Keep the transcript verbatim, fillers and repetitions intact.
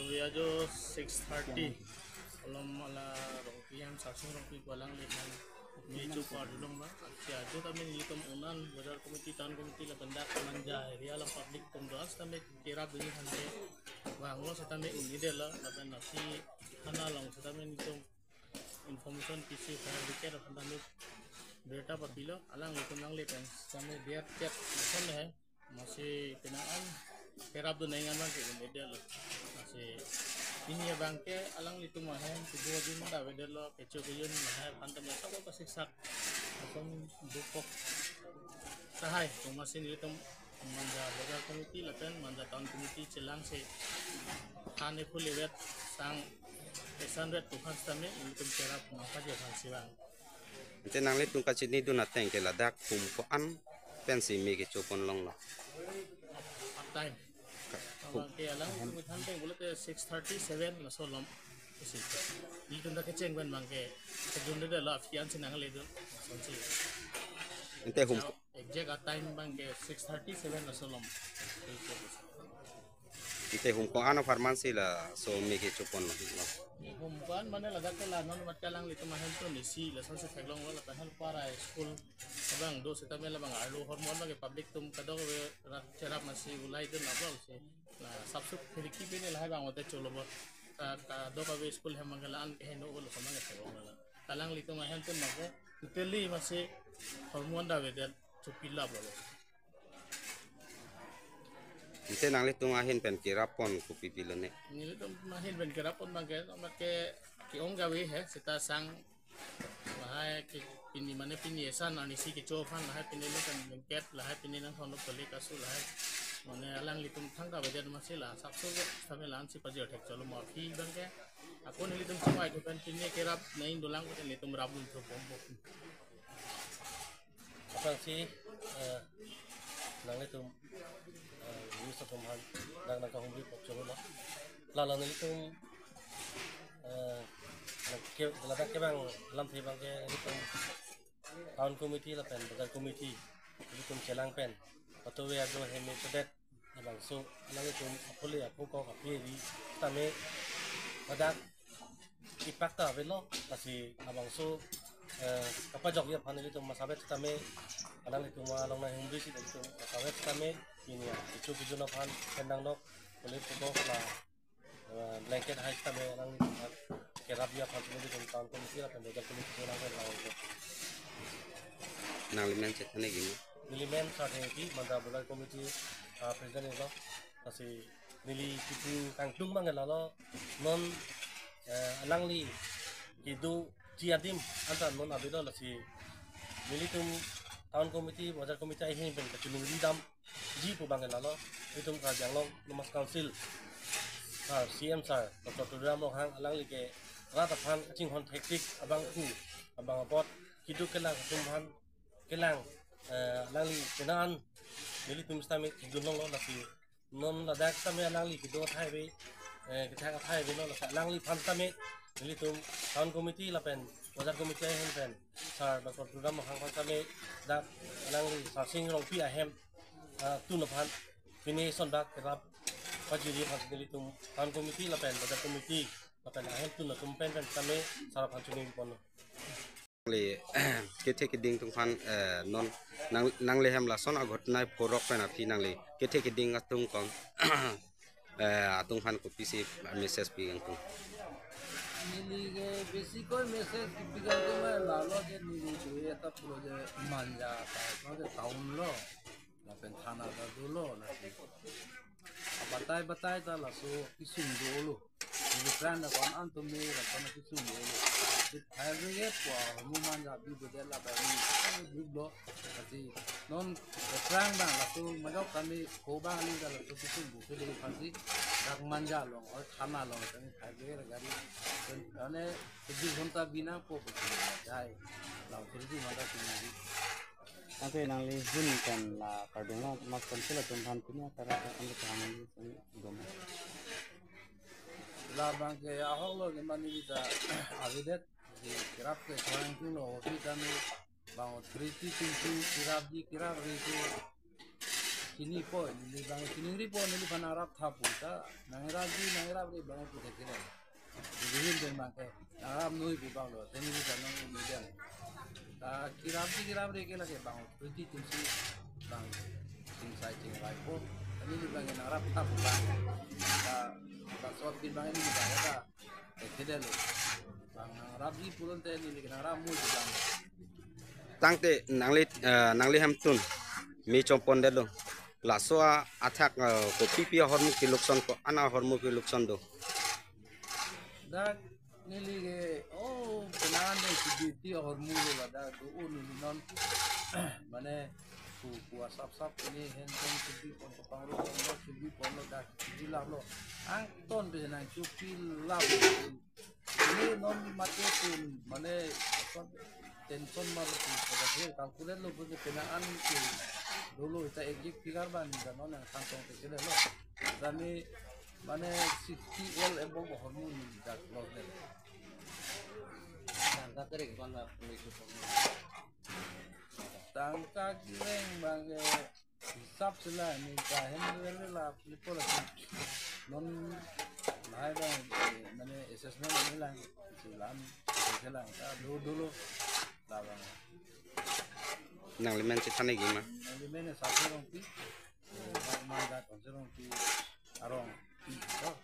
Ajo six thirty. Alom ala Rongpi hem, Sarsing Rongpi pu alangli hem. Mecho kardulong ba. Achi ajo tame nelitum un-an bazar committee, town committee lapen dak Manja area along public atum do-an setame kerap dunji aphan ke vanglo setame un-edetlo lapen nasi thana along setame nelitum information pisi fire brigade aphan tame birta papilo, alanglitum nangle pen setame diat tiat lason he. Masi penang an kerap dun nang an abang ke un-edetlo. Masi pini abang ke alanglitum ahem kedo ajin ta avedetlo, kecho kejun lahai aphan tame sabo pasiksak atum dukok tahai. Masi nelitum Manja bazar committee lapen Manja town committee chelangsi than ephu levet sang esan vet pu aphan setame nelitum kerap nangpaji aphansi vang. Ante nanglitum kachinidun ateng ke ladak hum ko-an pensi me kecho pon longlo? Time. Ka-, hum. Abang ke alanglitum than ateng pulote six thirty, seven laso alom. Isi. Nelitum ta kecheng pen abang ke kejun detlo, aphi ansi nangle dun. Sonsi. Ante hum. Exact a time abang ke six thirty, seven laso alom. Ante hum ko-an apharman si laso me kecho ponlo? Hum ko-an mane ladak ke la non mat alanglitum ahem atum isi lasonsi theklonglo, lapen para school abang do setame labang arlo hormu abang ke public atum kadokave rat cherap masi ulai dun abang si la sapsuk khiriki pine lahai abang ote cholo bo. Ka, kadokave school hem abang ke la-an keheno lo, samang ke theklonglo. Alanglitum ahem atum abang ke totally masi hormu an ta avedet, chopilaplo. Ante nanglitum ahin pen kerap pon kopi pilone? Nelitum ahin pen kerap pon abang ke, abang ke ke-ong kave he, seta sang lahai ke pini mane pini esan arnisi kecho aphan lahai pini lo kan blanket lahai pini nangthon lo pele kasu lahai. Mane alanglitum thangta avedet masi la sapso ke setame la-ansi pajir thek cholo mo aphi abang ke. Ako nelitum chumai ke pen pini kerap nang dolang ko nelitum rap dun thupon po. Aphrangsi, eh, nanglitum, eh, news atum aphan dak nangkahumri pok cholo lo. Lalo nelitum, eh, nang ke, ladak kevang alamthe abang ke nelitum town committee lapen bazar committee nelitum chelang pen patove ajo hem me chodet labangso alanglitum apule apukok apiri tame ladak ipak ta avelo, lasi labangso, eh, kapajokji aphan nelitum masavet tame alanglitum along nanghumri si nelitum masavet tame pini ya kecho kejun aphan pen nanglok, kulit pukok la, eh, blanket hai tame alanglitum aphan kerapji aphan nelitum town committee lapen bazar committee nang pen lang. Nanglimen chethan-ik imo? Nelimen Sarthengpi, Manja bazar committee, ah, president lo. Lasi neli kipu kangtung abang ke lalo, non, eh, alangli kedoji adim anta non avelo, lasi nelitum town committee, bazar committee ahin pen kachiningri damji pu abang ke lalo, nelitum Karbi Anglong Autonomous Council, sir, C M sir, Doctor Tuliram Ronghang alangli ke rat aphan kachinghon thektik abangphu abang apot keduk kelang atum aphan kelang, eh, alangli penang an nelitum setame kejun longlo, lasi non ladak tame alangli kedo athai ave, eh, kethak athai avelo, lasi alangliphan tame nelitum town committee lapen bazar committee ahin pen sir Doctor Tuliram Ronghang aphan tame dak alangli Sarsing Rongpi ahem, ah, tun aphan pini sondak kerap pajirji aphan nelitum town committee lapen bazar committee lapen ahemtun atum pen pen tame sir aphan choningri ponlo. Nangli kethe keding atum aphan, eh, non nang, nangli hem lason aghotna phurok pen aphi nangli kethe keding atum kong, eh, atum aphan kopisi message pi kangtung? Neli ke besi koi message pi kangtung ma lalo ke neli ke eta pulo je Manja ta, no ke town lo. Lapen thana ta dolo, lasi abatai batai ta laso kesung dolo. Neli pran ta kon an tome lapen kesung dolo. Di fire brigade pu ahormu Manja bibedet lapen ni group lo. Lasi non pran abang laso majok kami ko abang ni ta laso kesung bu ke dei aphansi dak Manja along or thana along kami fire brigade gari. Ane tujuh ghonta bina po jai. Lau kerji Manja sini. Ante nangli hun pen la kardom lo, Autonomous Council atum aphan pini akarak akan kita nangli sini dom. Labang ke ahok lo ke mane kita avedet, di kerap ke kangtung lo, kita ni bang authority tingki kerapji kerap risi. chinipo, neli bang chiningripo, neliphan nangrap tha pu ta, nangrapji, nangrapre bang pu thekthedetlo. Nelihin pen bang ke, nangrap noi pu bang lo, te neli kanong nelihin. Ta kirapji kirapre ke lake bang, pretty team si bang, chingvai chingvaipo, neli bang ke nangrap tha pu bang. Ta, ta short pin bang neli bang ta, thekthedetlo. Bang nangrapji pulote neli ke nangrap noi pu bang. Tangte nangli, eh, nangli hemtun me chompondetlo. Laso a athak, eh, kopipi ahormu kelukson ko-an ahormu kelukson do? Dak neli ke, oh, penang an dei si duty ahormu lo ladak do, oh, neli non, mane, ku, ku asap sap ini handphone subi pon, pangro pon lo, subi pon lo, dak subi lam lo. Angton pe nang subi lam. Ini non mate pun, mane, tension mar pun, pada ke calculate lo pun penang an ke dolo ta exact figure ban, dan non nangkantong ke kedelo. Kami, mane, sixty L above ahormu neli dak loss det. Tangka kerek mana pun itu. Tangka kerek bang ke hisap sila ni kahen ni la ni pola non lahai bang, eh, mane assessment ni lang silam silang ta do dolo labang. Nanglimen chethan-ik ma? Nanglimen sa serong pi, eh, mangga ton serong pi arong pi. Oh.